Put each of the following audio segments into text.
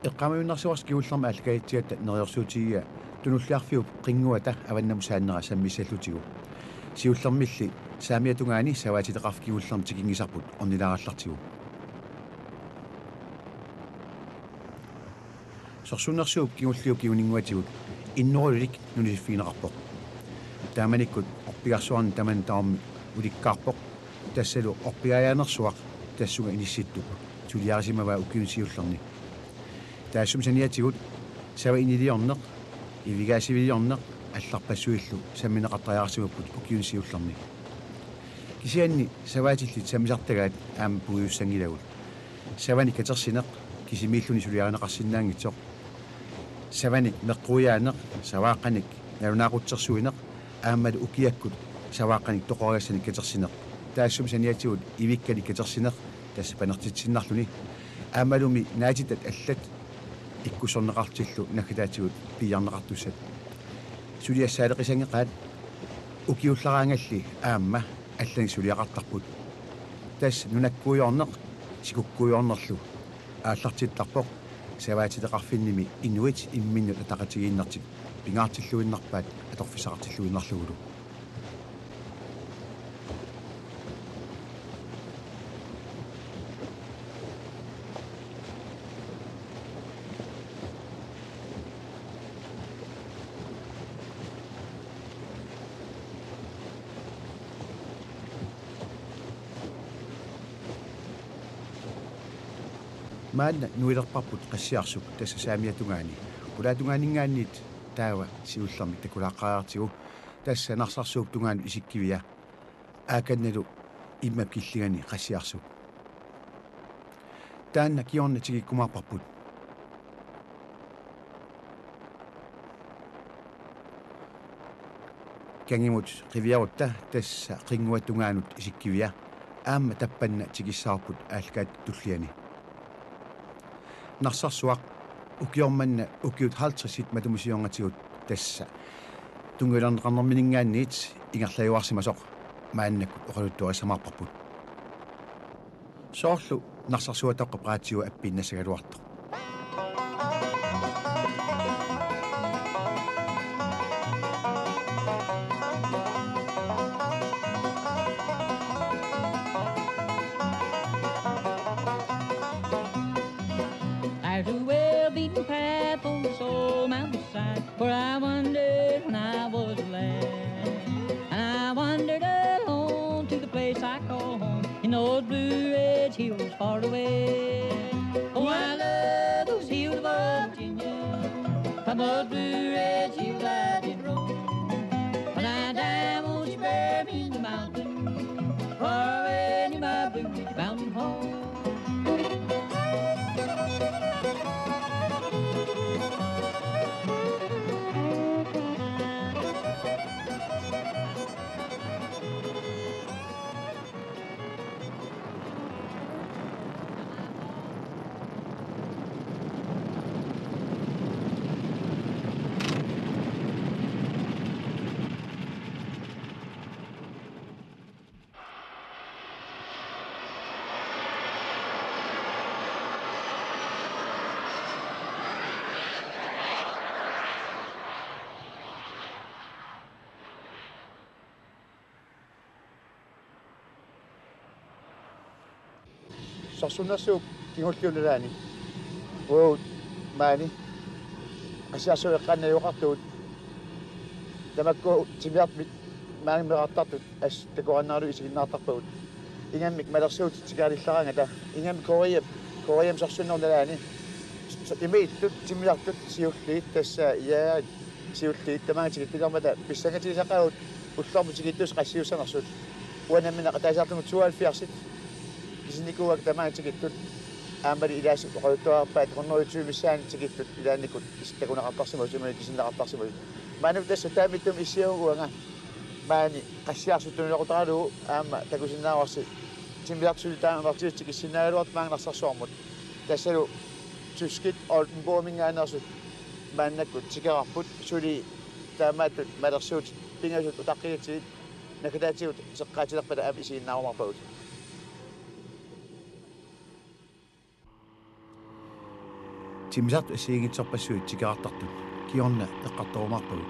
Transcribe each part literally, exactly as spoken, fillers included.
Eqqaamajunnarsivoq kingullermik aallakaatitsigatta neriorsuutigiga Tunulliarfiup qinnguata avannamut saannera sammissallutigu. Siullermilli saamiata tungaani savaatiteqarfik kingullermik tikinngisarput ornilaarallartigu. Sorsunnersuup kingulliup kinguninnguatigut innerulilik nunasiffigineqarpoq. Taamanikkut orpigarsuarnik tamanna tamarmi ulikkaarpoq, tassalu orpigaajanersuaq tassunga inissittup suliarisimavaa ukiuni siullerni. Taassuma saniatigut sava iniliorneq, ivigaasiviliorneq allarpassuillu sammineqartariaqarsimapput ukiuni siullerni. Kisianni savaatillit sammisartagaat aamma puigussanngilagut. Savanik katersineq kisimiilluni suliarineqarsinnaanngitsoq. Savanik meqquiaaneq, savaaqqanik nalunaaqutsersuineq, aammalu ukiakkut savaaqqanik toqorigassanik katersineq. Taassuma saniatigut ivikkalik katersineq, tassa panertitsiinnarluni. Aammalumi naatitat allat ikkussorneqartillu naggataatigut piiarneqartussat. Suliassaaleqisanngeqaat, ukiullaraangalli aamma allanik suliaqartarput. Tassa nunakkuujoorneq sikukkuujoornerlu aallartittarpoq, savaatiteqarfinnimi inuit imminnut ataqatigiinnertik pingaartilluinnarpaat atorfissaqartilluinnarlugulu. Maanna nuilerparput Qassiarsuk, tassa saamiata tungaani. Qulaatungaaninngaanniit taava siullermik takulaaqqaariartigu, tassa Narsarsuup tungaanut isikkivia. Aakannalu immap killingani Qassiarsuk. Taanna kingorna tikikkumaarparput. Kangimut qiviarutta tassa qinnguata tungaanut isikkivia, aamma tappanna tikissavarput aallakaatitut tulliani. Narsarsuaq ukioq manna ukiut halvtredsit matuma siornatigut tassa tunngavilerneqarnermininngaanniit ingerlajuarsimasoq maannakkut oqaluttuarissamaarparput. Soorlu Narsarsuatoqqap raatiua appiinnassagaluartoq. There's a well-beaten path on the soul mountainside where I wandered when I was a lad. And I wandered alone to the place I call home in those blue red hills far away. Oh, I love those hills of Virginia. From those blue red hills I did roam. When I die, won't you bury me in the mountains? Far away near my Blue Ridge Mountain home. Sorsunnersuup kingulliup nalaani. Uagut maani Qassiarsuk eqqaani najugaqartugut. Tamakku timmisartut maani meerartartut assut takorannaarlugit isiginnaartarpagut. Ingammik malersuutit tikaalillaraangata. Ingammik Koreap, Koreami sorsunnerup nalaani. S-, s-, imaattoq timmisartut siulliit tassa, ja, siulliit tamaanga tikittulermata pissangatigisaqaagut ullormut tikittussat qassiussanersut. Uanga nammineq ataasiarlugu tooghalvfjerdsit kisinnikuuakka tamaanga tikittut. Aammalu ilaasa oqaluttuarpaat hundrede tyve missaani tikittut ilaannikkut is-, takuneqartarsimasut imaluunniit kisinneqartarsimasut. Maannakkut tassa taamaattumik issiavugut uanga maani Qassiarsuk tunuliaqutaralugu aamma takusinnaavarsi timmisartut suli taama amerlatigisut tikissinnaagaluartut maanga Narsarsuarmut. Tassalu tyskit Oldenborgiminngaanneersut maannakkut tikerarput suli taamaattut malersuutit pingasut utaqqigatsigit naggataatigut seqqaatilerpata aamma isiginnaarumaarpagut. Timmisartut assigiinngitsorpassuit tikeraartartut kingorna eqqartorumaarpagut.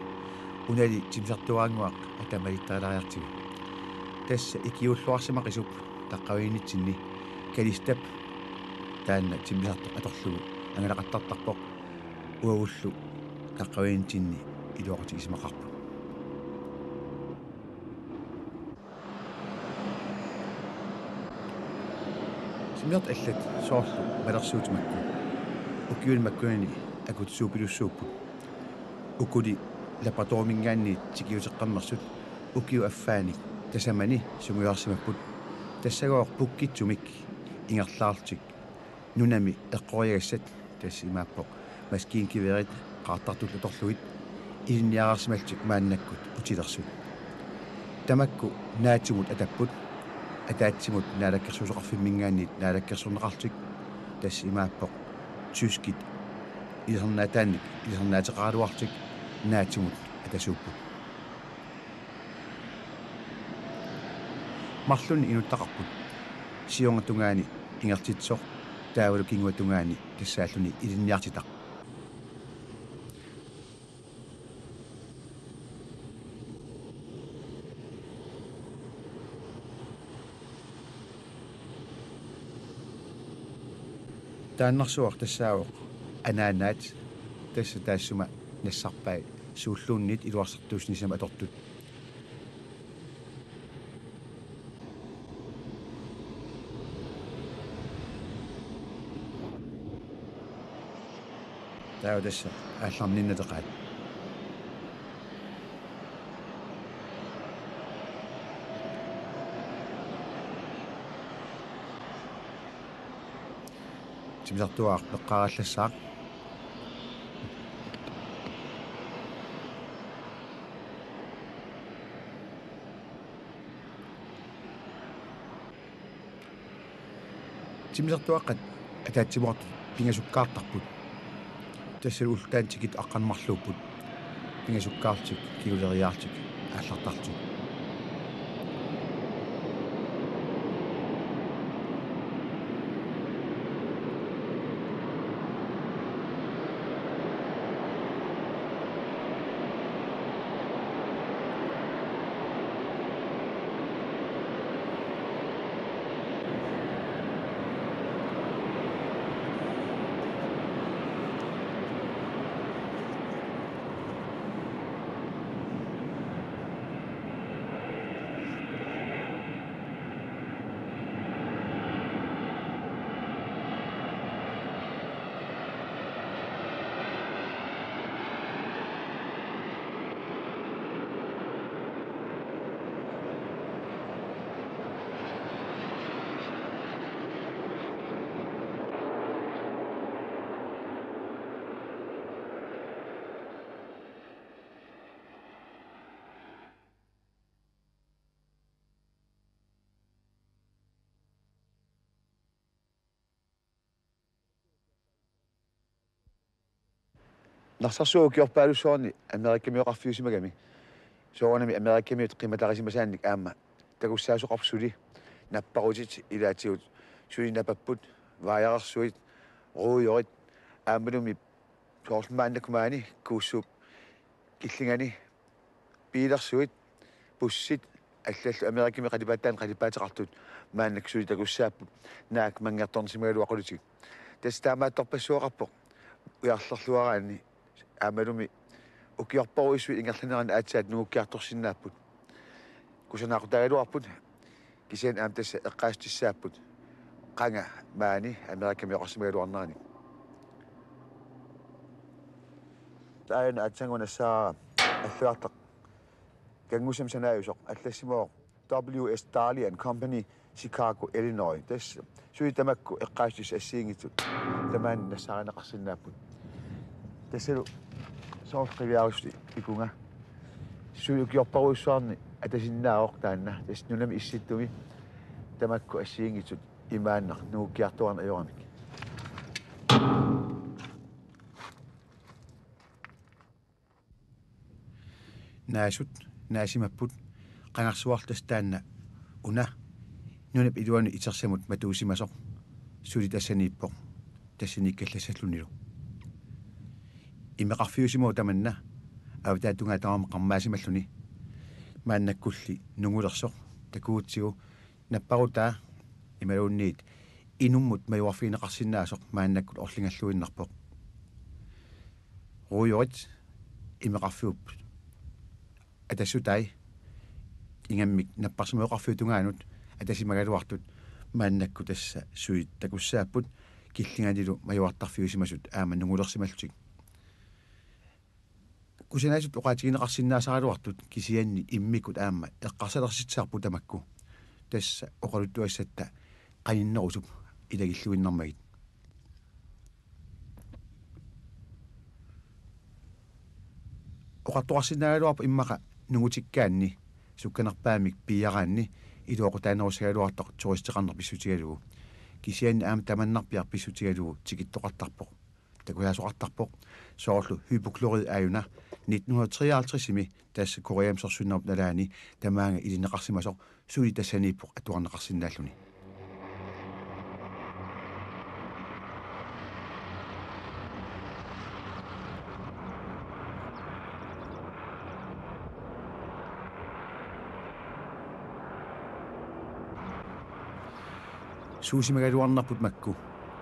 Unali timmisartuaraannguaq atamalittarilaariartigu. Tassa ikiuulluarsimaqisup taqqavaniinnitsinni Kalistap taanna timmisartoq atorlugu angalaqattartarpoq, uagullu taqqavaniinnitsinni iluaqutigisimaqaarput. Timmisartut allat soorlu malersuutit makku ukiuni makkunani akutsuupilussuupput. Ukuli laboratoriuminngaanniit tikiuteqqammersut ukiup affaani tasamani sungiusarsimapput. Tassagooq pukkitsumik ingerlaarlutik nunami eqqoriagassat, tassa imaappoq maskiinkiveerit qaartartullu atorlugit, ilinniarsimallutik maannakkut utilersut. Tamakku naatsumut atapput, ataatsimut naalakkersuisoqarfimminngaanniit naalakkersorneqarlutik, tassa imaappoq tyskit ilisarnaataannik ilisarnaateqaraluarlutik naatsumut atasuupput. Marlunnik inuttaqarput. Siornatungaani ingerlitsisoq, taavalu kinguatungaani tassaalluni ilinniartitaq. Taannarsuaq tassaavoq anaanaat, tassa taassuma nassarpai suulluunniit iluarsartuussinissamut atortut. Taava tassa aallarniinnateqaat. Timmisartuaaq eqqaarallassaaq. Timmisartuaqqat ataatsimoortut pingasukkaartarput. Tassalu ulloq taanna tikitut aqqaneq-marluupput. Pingasukkaarlutik kinguleriaarlutik aallartarlutik. Narsarsuaq ukiorpaalussuarni Amerikamioqarfiusimagami. Soorunami Amerikamiut qimattarisimasaannik aamma takussaasoqarpoq suli napparutit ilaatigut suli napapput, vaajarersuit, ruujorit, aammalumi soorlu maannakkut maani Kuussuup killingani biilersuit, bussit, allallu Amerikami qalipaatai qalipaateqartut maannakkut suli takussaapput, naak manngertorneqarsimagaluaqulutik. Tassa taamaattorpassuaqarpoq ujarlerluaraanni aammalumi ukiorparujussuit ingerlaneranni aatsaat nungukkiartorsinnaapput. Kusanaaqutaagaluarput, kisianni aamma tassa eqqaasitsissaapput qanga maani Amerikamioqarsimagaluarnerani. Taanna aatsaannguaq nassaara allagartaq kanngusami sanaajusoq, allassimavoq W S Darley and Company, Chicago, Illinois. Tassa suli tamakku eqqaasitsissat assigiinngitsut tamaani nassaarineqarsinnaapput. Tassalu soorlu qiviarusutut ikunga. Suli ukiorparujussuarni atasinnaavoq taanna. Tassa nunami issittumi tamakku assigiinngitsut imaannaq nungukkiartuaarneq ajoramik. Naasut naasimapput, qangarsuarlu tassa taanna una nunap iluanut itersamut matuusimasoq suli tassaniippoq, tassaniikkallassallunilu. Imeqarfiusimavoq tamanna avataata tungaa tamarmi qarmaasimalluni. Maannakkulli nungulersoq takugutsigu napparutaa imaluunniit inummut majuarfigineqarsinnaasoq maannakkut orligalluinnarpoq. Ruujorit imeqarfiup atassutai ingammik napparsimasoqarfiup tungaanut atasimagaluartut maannakkut tassa suit takussaapput killinganilu majuartarfiusimasut aamma nungulersimallutik. Kusanasut oqaatigineqarsinnaasaraluartut kisianni immikkut aamma eqqarsalersitsisarput tamakku. Tassa oqaluttuassatta qaninnerusup ilagilluinnarmagit. Oqartoqarsinnaagaluarpoq immaqa nungutikkaanni sukkanerpaamik piiaraanni iluaqutaanerussagaluartoq turisteqarneq pissutigalugu. Kisianni aamma tamannarpiaq pissutigalugu tikittoqartarpoq. Takusaasoqartarpoq soorlu hypoklorid aajuna nitten hundrede treoghalvtreds-imi tassa Koreami sorsunnerup nalaani tamaanga ilineqarsimasoq suli tassaniippoq atuarneqarsinnaalluni. Suusimagaluarnerput makku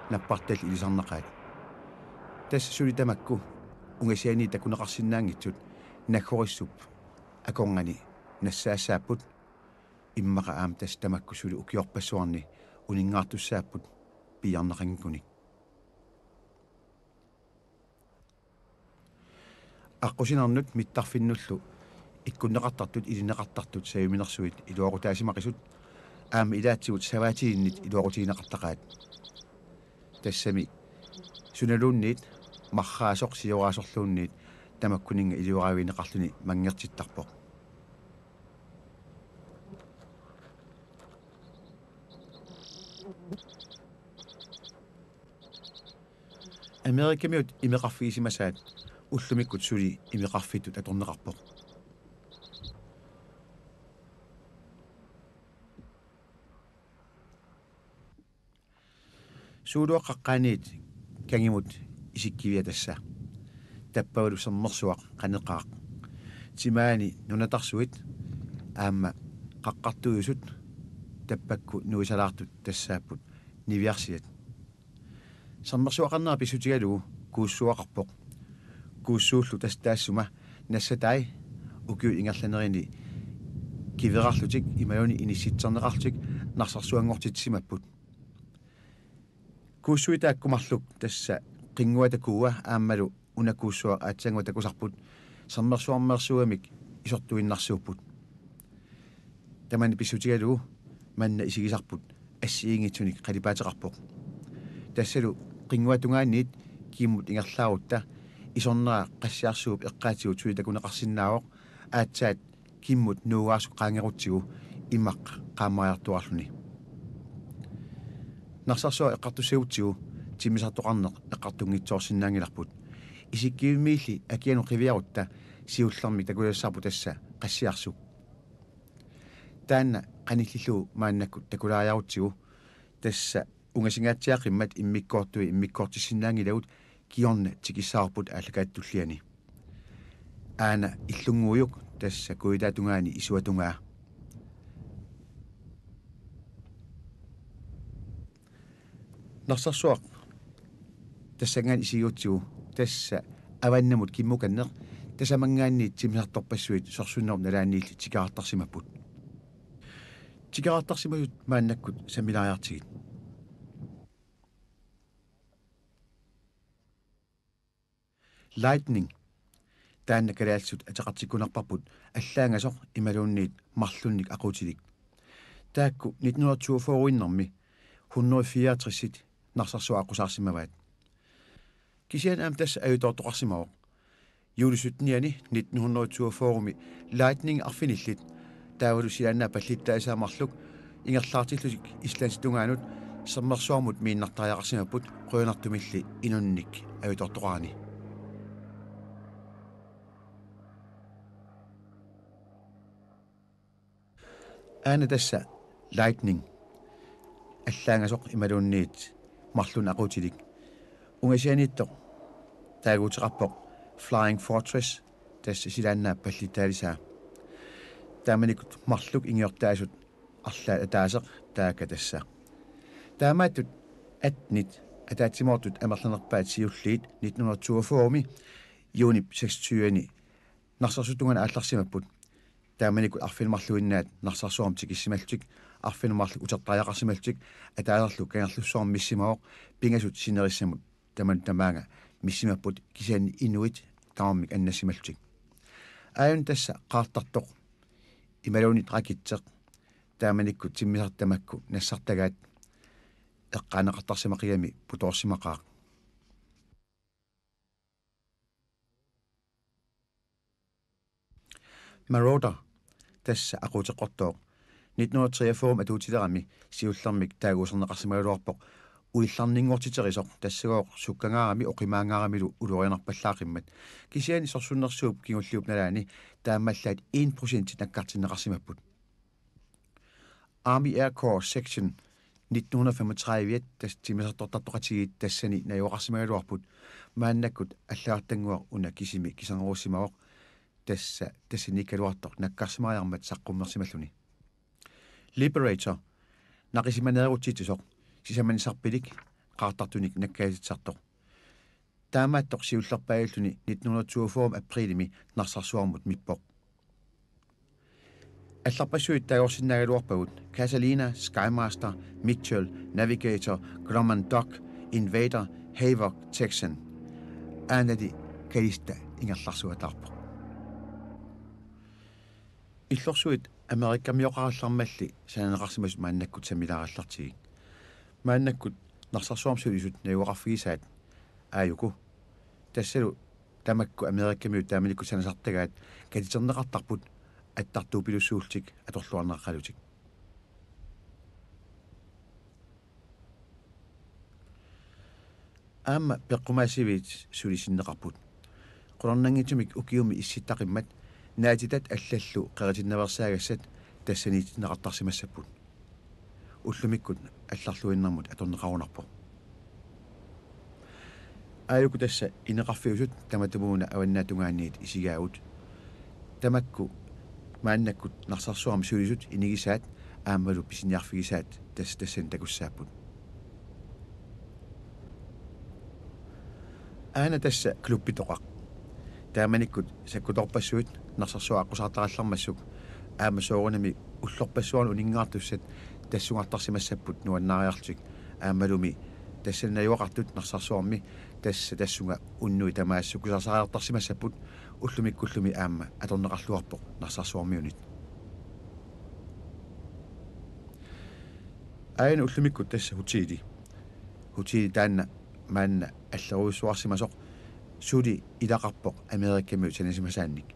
nappartallit ilisarnaqaat. Tassa suli tamakku ungasianiit takuneqarsinnaanngitsut Naggorissup akornanni nassaassaapput. Immaqa aamma tassa tamakku suli ukiorpassuarni uninngaartussaapput piiarneqanngikkunik. Aqqusinernut mittarfinnullu ikkunneqartartut ilineqartartut sajuminersuit iluaqutaasimaqisut aamma ilaatigut savaatilinnit iluaqutigineqartaqaat. Tassami sunaluunniit marraasoq sioraasorluunniit tamakkuninnga ilioraavigineqarluni manngertittarpoq. Amerikamiut imeqarfigisimasaat ullumikkut suli imeqarfittut atorneqarpoq. Suuluaqqaqqaaniit kangimut isikkiviat tassa. Tappavalu sermersuaq qaneqaaq. Timaani nunatarsuit aamma qaqqartuujusut tappakku nuisalaartut tassaapput niviarsiat. Sermersuaqarnera pissutigalugu kuussuaqarpoq. Kuussuullu tassa taassuma nassatai ukiut ingerlanerini kiverarlutik imaluunniit inissitserneqarlutik narsarsuanngortitsisimapput. Kuussuit taakku marluk tassa qinnguata kuua aammalu una kuussuaq aatsaannguaq takusarput sermersuarmeersuugamik isortuinnarsuupput. Tamanna pissutigalugu manna isigisarput assigiinngitsunik qalipaateqarpoq. Tassalu qinnguata tungaaniit kimmut ingerlaarutta isornera qassiarsuup eqqaatigut suli takuneqarsinnaavoq aatsaat kimmut nuugaasoq qaangerutsigu imaq qaammariartuaarluni. Narsarsuaq eqqartussagutsigu timmisartoqarneq eqqartunngitsoorsinnaanngilarput. Isikkivimmiilli akianut qiviarutta siullermik takusassarput tassa qassiarsuup. Taanna qanillillugu maannakkut takulaariarutsigu tassa ungasingaatsiaqimmat immikkoortui immikkoortissinnaanngilagut kingorna tikissavarput aallakaatitut tulliani. Aana illunnguujuk tassa kujataatungaani isuatungaa. Narsarsuaq tassanngaanniit isigigutsigu tassa avannamut kimmukanneq tasamanngaanniit timmisartorpassuit sorsunnerup nalaaniilli tikeraartarsimapput. Tikeraartarsimasut maannakkut sammilaariartigit. Lightning. Taanna kalaallisut ataqartikkunarparput allaangasoq imaluunniit marlunnik aquutilik. Taakku nitten hundrede toogfyrre-innermi hundrede fireogtres-it narsarsuaq aqqusaarsimavaat. Kisianni aamma tassa ajutoortoqarsimavoq. Juuli syttenianni nitten hundrede toogfyrre-mi Lightning arfinillit taavalu silaannaap pallittaasa marluk ingerlaartillutik Islandip tungaanut sermersuarmut miinnartariaqarsimapput qujanartumilli inunnik ajutoortoqarani. Aana tassa Lightning. Allaangasoq imaluunniit marlunnik aquutilik. Ungasianiittoq. Taaguuteqarpoq Flying Fortress, tassa silaannaap pallittaalisaa. Taamanikkut marluk ingiortaasut arlaat ataaseq taakku tassa. Taamaattut attenit ataatsimoortut amerlanerpaat siulliit nitten hundrede toogfyrre-mi juunip seksogtyve-ni Narsarsuup tungaanut aallarsimapput. Taamanikkut arfineq-marluinnaat Narsarsuarmut tikissimallutik, arfineq-marluk utertariaqarsimallutik, ataaserlu Kangerlussuarmi missimavoq, pingasut sinerissamut tamanut tamaanga missimapput, kisianni inuit tamarmik annassimallutik. Aajuna tassa qaartartoq imaluunniit rakitseq, taamanikkut timmisartut tamakku nassartagaat, eqqaaneqartarsimaqigami putoorsimaqaaq. Marauder, tassa aquuteqqortoq, nitten hundrede treogfyrre atuutilerami siullermik taaguuserneqarsimagaluarpoq, uillarninngortiterisoq, tassagooq sukkangaarami oqimaangaaramilu ulorianarpallaaqimmat. Kisianni sorsunnersuup kingulliup nalaani taamaallaat en procenti nakkartinneqarsimapput. Army Air Corps Section nitten hundrede femogtredive, tassa timmisartortartoqatigiit tassani najugaqarsimagaluarput, maannakkut allagartannguaq una kisimi kisernerussimavoq, tassa tassaniikkaluartoq nakkarsimariarmat saqqummersimalluni. Liberator, naqisimaneerutsitsisoq, sisamanissarpilik qaartartunik nakkaatitsisartoq. Taamaattoq siullerpaajalluni nitten hundrede toogfyrre aprilimi Narsarsuarmut mippoq. Allarpassuit taagorsinnaagaluarpagut: Catalina, Skymaster, Mitchell, Navigator, Grumman Doc, Invader, Havoc, Texan. Aanali Kalista ingerlarsuataarpoq. Illorsuit Amerikamioqarallarmalli sananeqarsimasut maannakkut sammilaarallartigik. Maannakkut Narsarsuarmi sulisut najugaqarfigisaat aajuku. Tassalu tamakku Amerikamiut taamanikkut sanasartagaat katiterneqartarput attartuupilussuullutik atorluarneqaqalutik. Aamma peqqumaassiviit sulisinneqarput. Qularnanngitsumik ukiumi issittaqimmat naatitat allallu qeritinnaveersaagassat tassaniitinneqartarsimassapput. Ullumikkut allarluinnarmut atorneqarunarpoq. Aajuku tassa ineqarfiusut tamatumuuna avannaata tungaaniit isigaagut. Tamakku maannakkut Narsarsuarmi sulisut inigisaat aammalu pisiniarfigisaat tassa tassani takussaapput. Aana tassa klubbitoqaq. Taamanikkut sakkutorpassuit Narsarsuaq aqqusaartarallarmassuk aamma soorunami ullorpassuarni uninngaartussat tassungartarsimassapput nuannaariarlutik, aammalumi tassani najugaqartut Narsarsuarmi tassa tassunga unnui tamaasa sukkusaarsaariartarsimassapput, ullumikkullumi aamma atorneqarluarpoq Narsarsuarmiunit. Aajuna ullumikkut tassa hoteli. Hoteli taanna maanna allerujussuarsimasoq, suli ilaqarpoq Amerikamiut sanasimasaannik.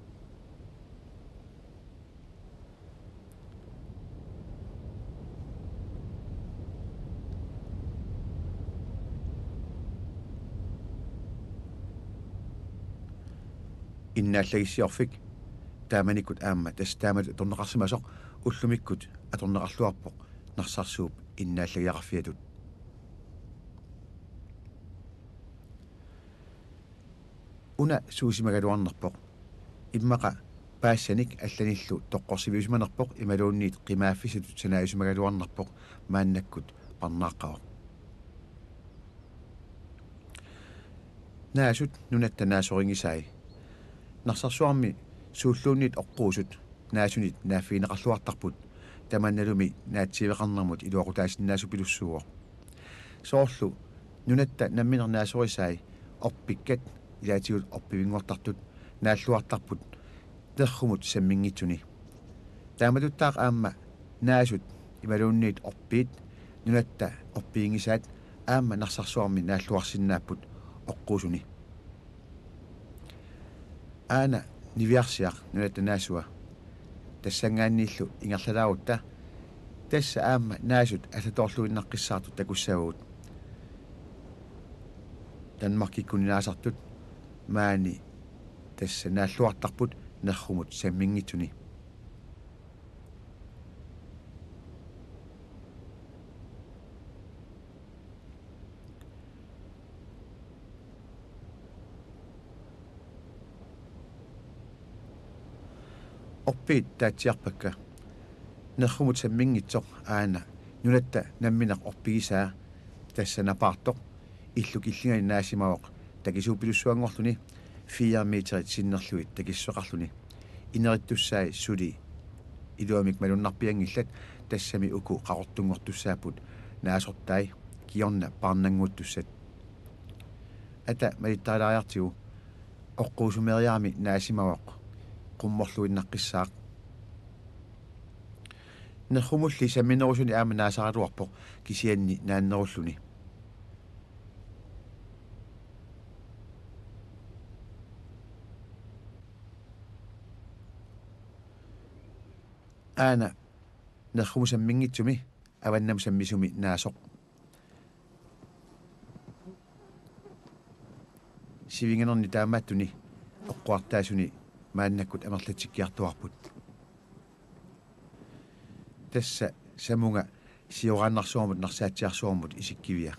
Innaallagissiorfik taamanikkut aamma tassa taamatut atorneqarsimasoq, ullumikkut atorneqarluarpoq Narsarsuup innaallagiaqarfiatut. Una suusimagaluarnerpoq. Immaqa paassanik allanillu toqqorsiviusimanerpoq imaluunniit qimaaffissatut sanaajusimagaluarnerpoq maannakkut parnaaqqavoq. Naasut nunatta naasorinngisai. Narsarsuarmi suulluunniit oqquusut naasunit naaffigineqarluartarput, tamannalumi naatsiiveqarnermut iluaqutaasinnaasupilussuuvoq. Soorlu nunatta nammineq naasorisai orpikkat, ilaatigut orpivinngortartut, naalluartarput nerrumut samminngitsuni. Taamatuttaaq aamma naasut imaluunniit orpiit, nunatta orpiinngisaat aamma Narsarsuarmi naalluarsinnaapput oqquusuni. Aana niviarsiaq nunatta naasua. Tassanngaanniillu ingerlalaarutta tassa aamma naasut allatoorluinnaqqissaartut takussavagut. Danmarkikkut naasartut maani tassa naalluartarput nerrumut samminngitsuni. Orpiit taatsiarpakka. Nerrumut samminngitsoq aana nunatta nammineq orpigisaa, tassa napaartoq, illu killingani naasimavoq takisuupilussuanngorluni, fire meterit sinnerlugit takissuseqarluni. Inerittussai suli iluamik malunnarpianngillat, tassami uku qaqortunngortussaapput naasortai, kingorna paarnannguuttussat. Ata malittarilaariartigu, oqquusumeriarami naasimavoq qummorluinnaqqissaaq. Nerrumulli samminerusuni aamma naasaraluarpoq, kisianni naannerulluni. Aana nerrumut samminngitsumi avannamut sammisumi naasoq. Sivinganerni taamaattuni oqquartaasuni maannakkut amerlatsikkiartuaarput. Tassa samunga sioraannarsuarmut narsaatsiarsuarmut isikkivia.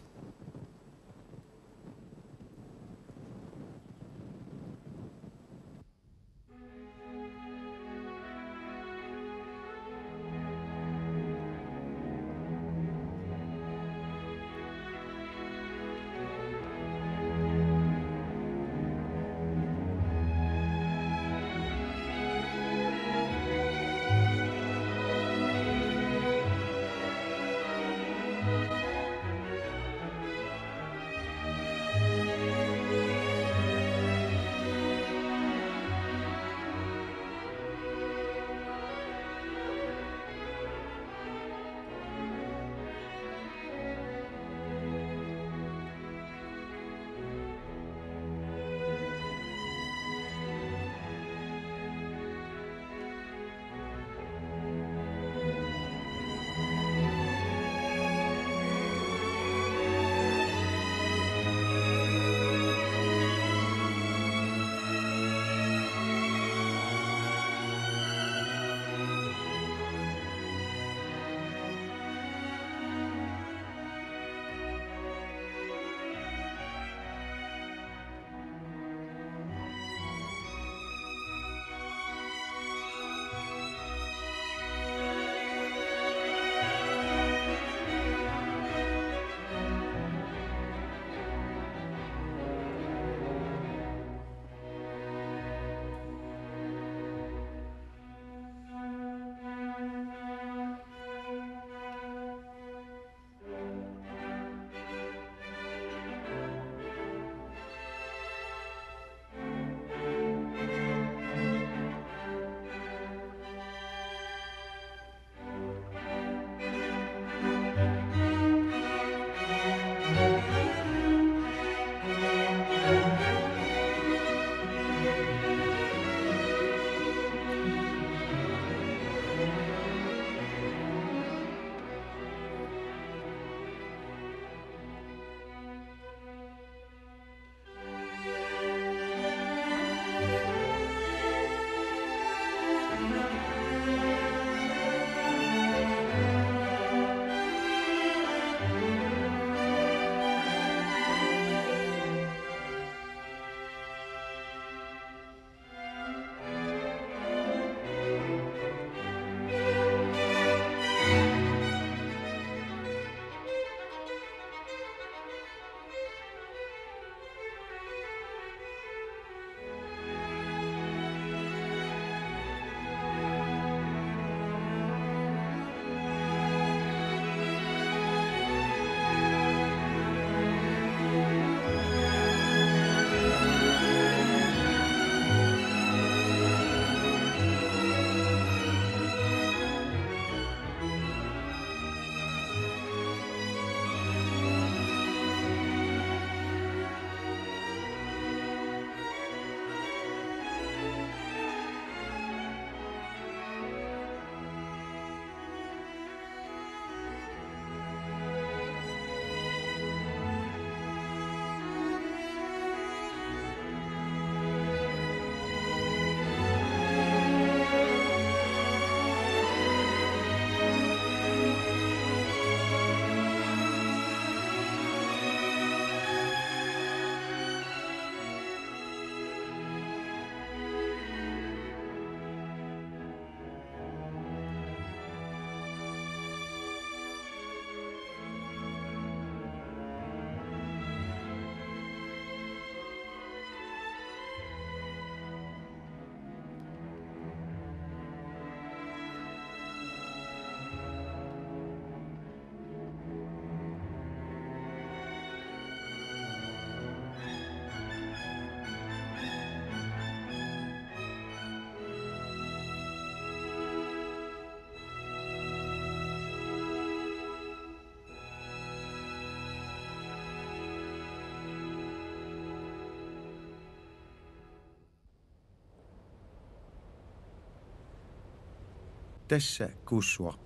Tassa Kuussuaq.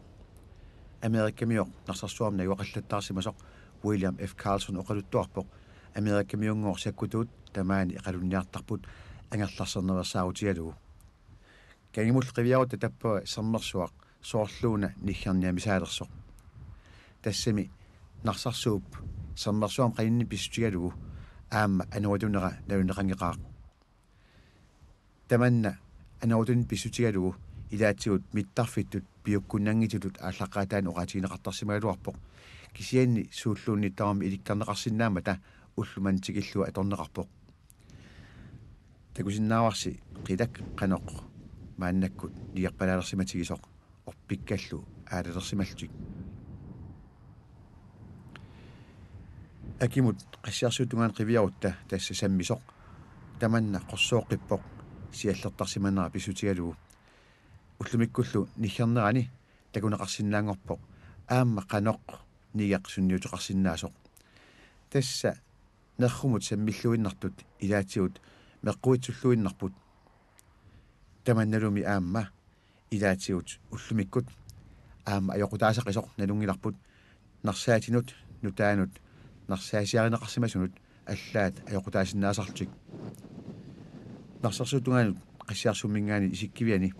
Amerikamioq Narsarsuarmi najugaqallattaarsimasoq William F. Carlson oqaluttuarpoq. Amerikamiunngooq sakkutuut tamaani eqalunniartarput angerlarsernaveersaarutigalugu. Kangimullu qiviarutta tappava sermersuaq soorluuna niggerniamisaalersoq. Tassami Narsarsuup sermersuarmi qaninni pissutigalugu aamma anoratunera naluneqanngeqaaq. Tamanna anoratunit pissutigalugu ilaatigut mittarfittut piukkunnanngitsutut aallaqqaataani oqaatigineqartarsimagaluarpoq. Kisianni suulluunniit tamarmik ilikkarneqarsinnaammata ulloq manna tikillugu atorneqarpoq. Takusinnaavarsi qilak qanoq maannakkut nigerpalaalersimatigisoq orpikkallu aalalersimallutik. Akimut qassiarsuup tungaanut qiviarutta tassa sammisoq. Tamanna qorsooqqippoq siallertarsimanera pissutigalugu. Ullumikkullu niggernerani takuneqarsinnaanngorpoq aamma qanoq nigeq sunniuteqarsinnaasoq. Tassa nerrumut sammilluinnartut ilaatigut meqquitsulluinnarput. Tamannalumi aamma ilaatigut ullumikkut aamma ajoqutaasaqisoq nalunngilarput narsaatinut nutaanut narsaasiarineqarsimasunut allaat ajoqutaasinnaasarlutik. Narsarsuup tungaanut qassiarsuumminngaanniit isikkiviani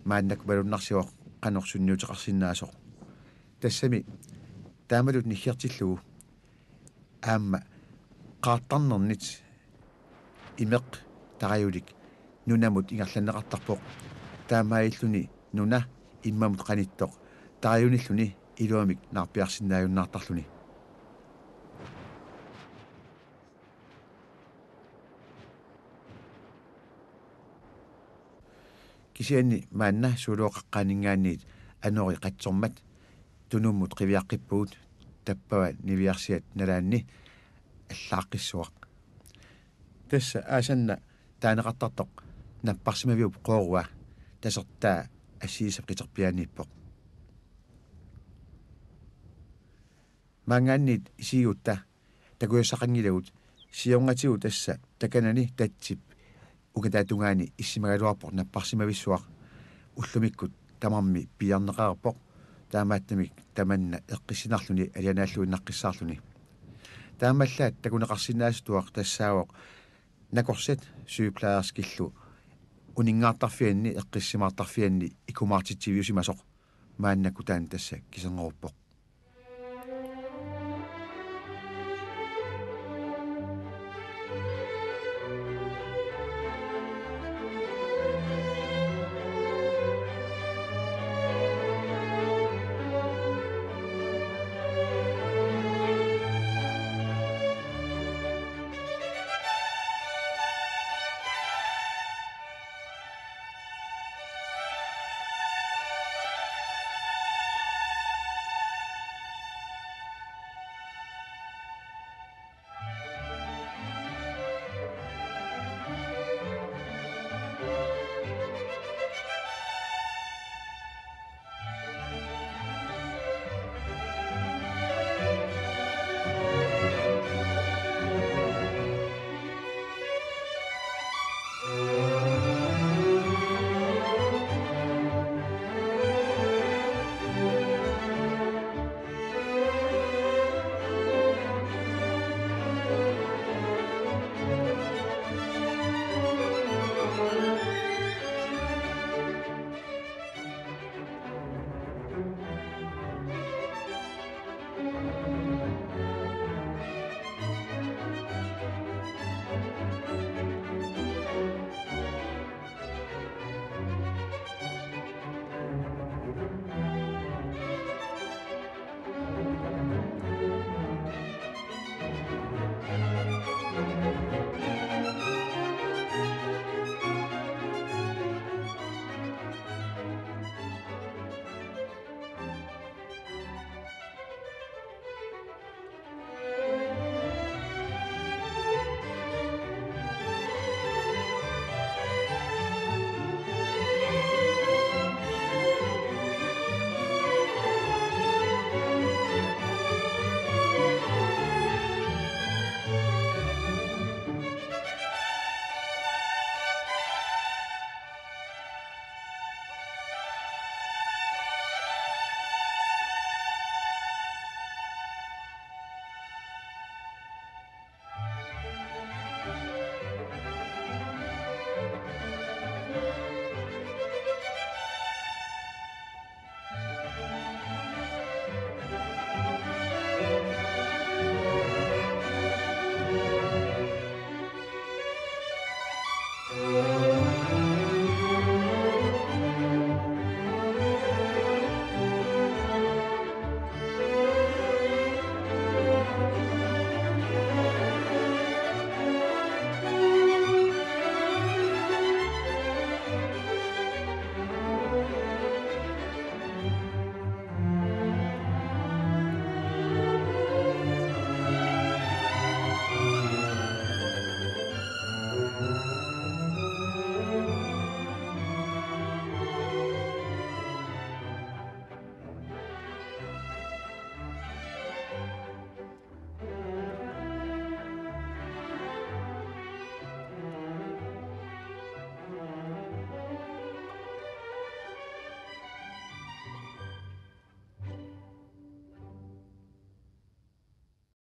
maannakkut malunnarsivoq qanoq sunniuteqarsinnaasoq. Tassami taamatut niggertillugu aamma qaartarnernit imeq tarajulik nunamut ingerlanneqartarpoq. Taamaalilluni nuna immamut qanittoq tarajunilluni iluamik naarpiarsinnaajunnaartarluni. Kisianni maanna Suulooqaqqaaninngaanniit anori qatsormat tunummut qiviaqqippugut tappava niviarsiat nalaanni allaaqqissuaq. Tassa aasanna taaneqartartoq napparsimaviup qoorua tasertaa assigiissap qiterpiaaniippoq. Maanngaanniit isigigutta takusassaqanngilagut siornatigut tassa takanani tatsip ungataatungaani issimagaluarpoq napparsimavissuaq ullumikkut tamarmi piiarneqareerpoq taamaattumik tamanna eqqissinarluni alianaalluinnaqqissaarluni. Taamaallaat takuneqarsinnaasatuaq tassaavoq nakorsat sygeplejerskillu uninngaartarfianni eqqissimaartarfianni ikumaartitsiviusimasoq maannakkut taanna tassa kiserngoruuppoq.